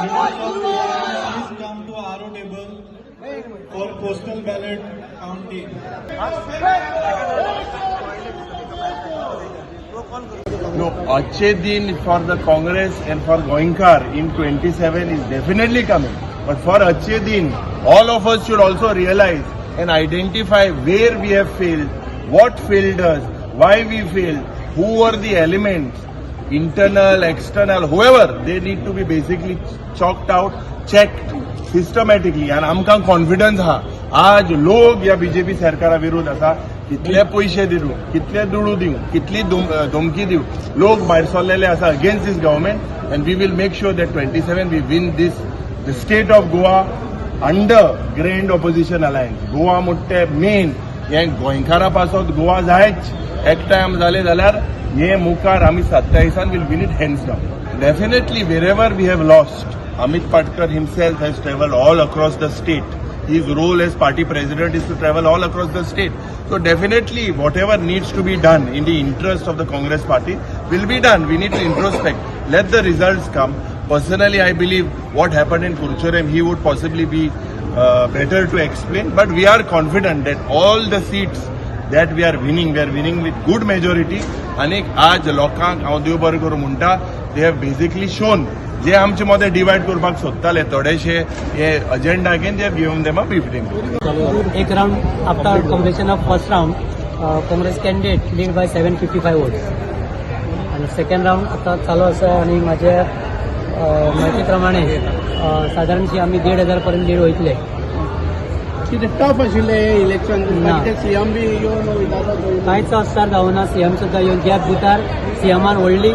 Please come to RO table for postal ballot counting. No, Achhe Din for the Congress and for Goenkar in 27 is definitely coming. But for Achhe Din, all of us should also realize and identify where we have failed, what failed us, why we failed, who were the elements, internal, external, whoever, they need to be basically chalked out, checked systematically. आणि आमकां confidence आहा, आज लोक ह्या BJP सरकारा विरोध आसा. कितले पयशे दिवं, कितले दुडू दिवं, कितली धमकी दिवं, लोक भायर सरलेले आसा against this government, and we will make sure that 27 we win this the state of Goa under grand opposition alliance. Goa म्हणटे मेन हें गोंयकारा पासत गोवा जायच. एकठांय आमी जाले जाल्यार हे मुखार आमी 27 will win it hands down. Definitely, wherever we have lost, Amit Patkar himself has travelled all across the state. His role as party president is to travel all across the state. So definitely, whatever needs to be done in the interest of the Congress party will be done. We need to introspect. Let the results come. Personally, I believe what happened in Curchorem, he would possibly be better to explain. But we are confident that all the seats that we are winning with good majority. आणि आज लोकांक हांव देव बरें करूं म्हणटा, they have basically shown जे आमचे मदें डिवायड करपाक सोदताले थोडेशे हे अजेंडा घेवन, they have given them a briefing. एक round, after completion of first round, Congress candidate lead by 755 votes आणि सेकंड राऊंड आता चालू आसा आणि माझ्या माहिती प्रमाणे साधारणशी आमी 1,500 पर्यंत लीड वयतले. कितें टफ आशिल्लें इलेक्शन? ना. कितें सीएम बी येवन वयता? कांयच असर जावना. सीएम सुद्दां येवन ज्या बुथार सीएमान व्हडली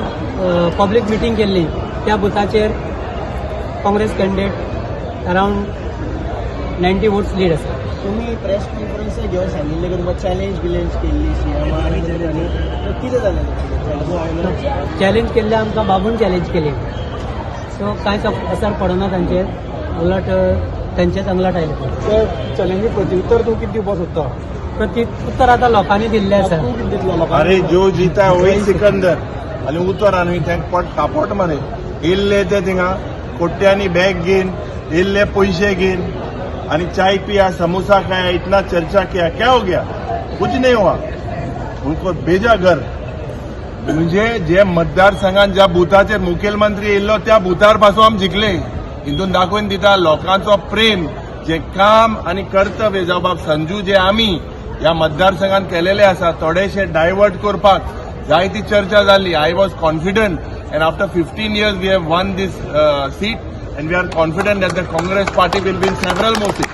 पब्लीक मिटींग केल्ली, त्या बुथाचेर Congress candidate around 90 votes lead आसा. तुमी प्रेस कॉन्फरन्स घेवन सांगिल्लें की तुमकां चॅलेंज बिलेंज केल्ली सीएमान आनी कितें जालें? चॅलेंज केल्ले आमकां बाबून चॅलेंज केली, सो कांयच असर पडना तांचेर. उलट तांचेच अंगलट आयलें. चॅलेंजी प्रत्युत्तर तूं कितें दिवपाक सोदता? प्रत्युत्तर आतां लोकांनी दिल्लें आसा. तूं कितें दितलो लोकांक? अरे, जो जीता वही सिकंदर. आणि उतर न्हय तेंक पट थापट मरे. येयल्ले ते थिंगा कोट्यांनी बॅग घेन येयल्ले, पयशे घेन आणि चाय पिया, समोसा खाया, इतना चर्चा किया, क्या हो गया? कुछ नहीं हुआ. उनको भेजा घर. म्हणजे जे मतदारसंघात ज्या बुथाचेर मुखेलमंत्री येयल्लो, त्या बुथार पासून आमी जिखले. हितून दाखोवन दिता लोकांचो प्रेम, जे काम आणि कर्तव्य जावं बाब संजू जे आमी ह्या मतदारसंघात केलेले आसा. थोडेशे डायवर्ट करपाक जायती चर्चा जाली. I was confident and after 15 years we have won this seat and we are confident that the Congress party will win several more seat.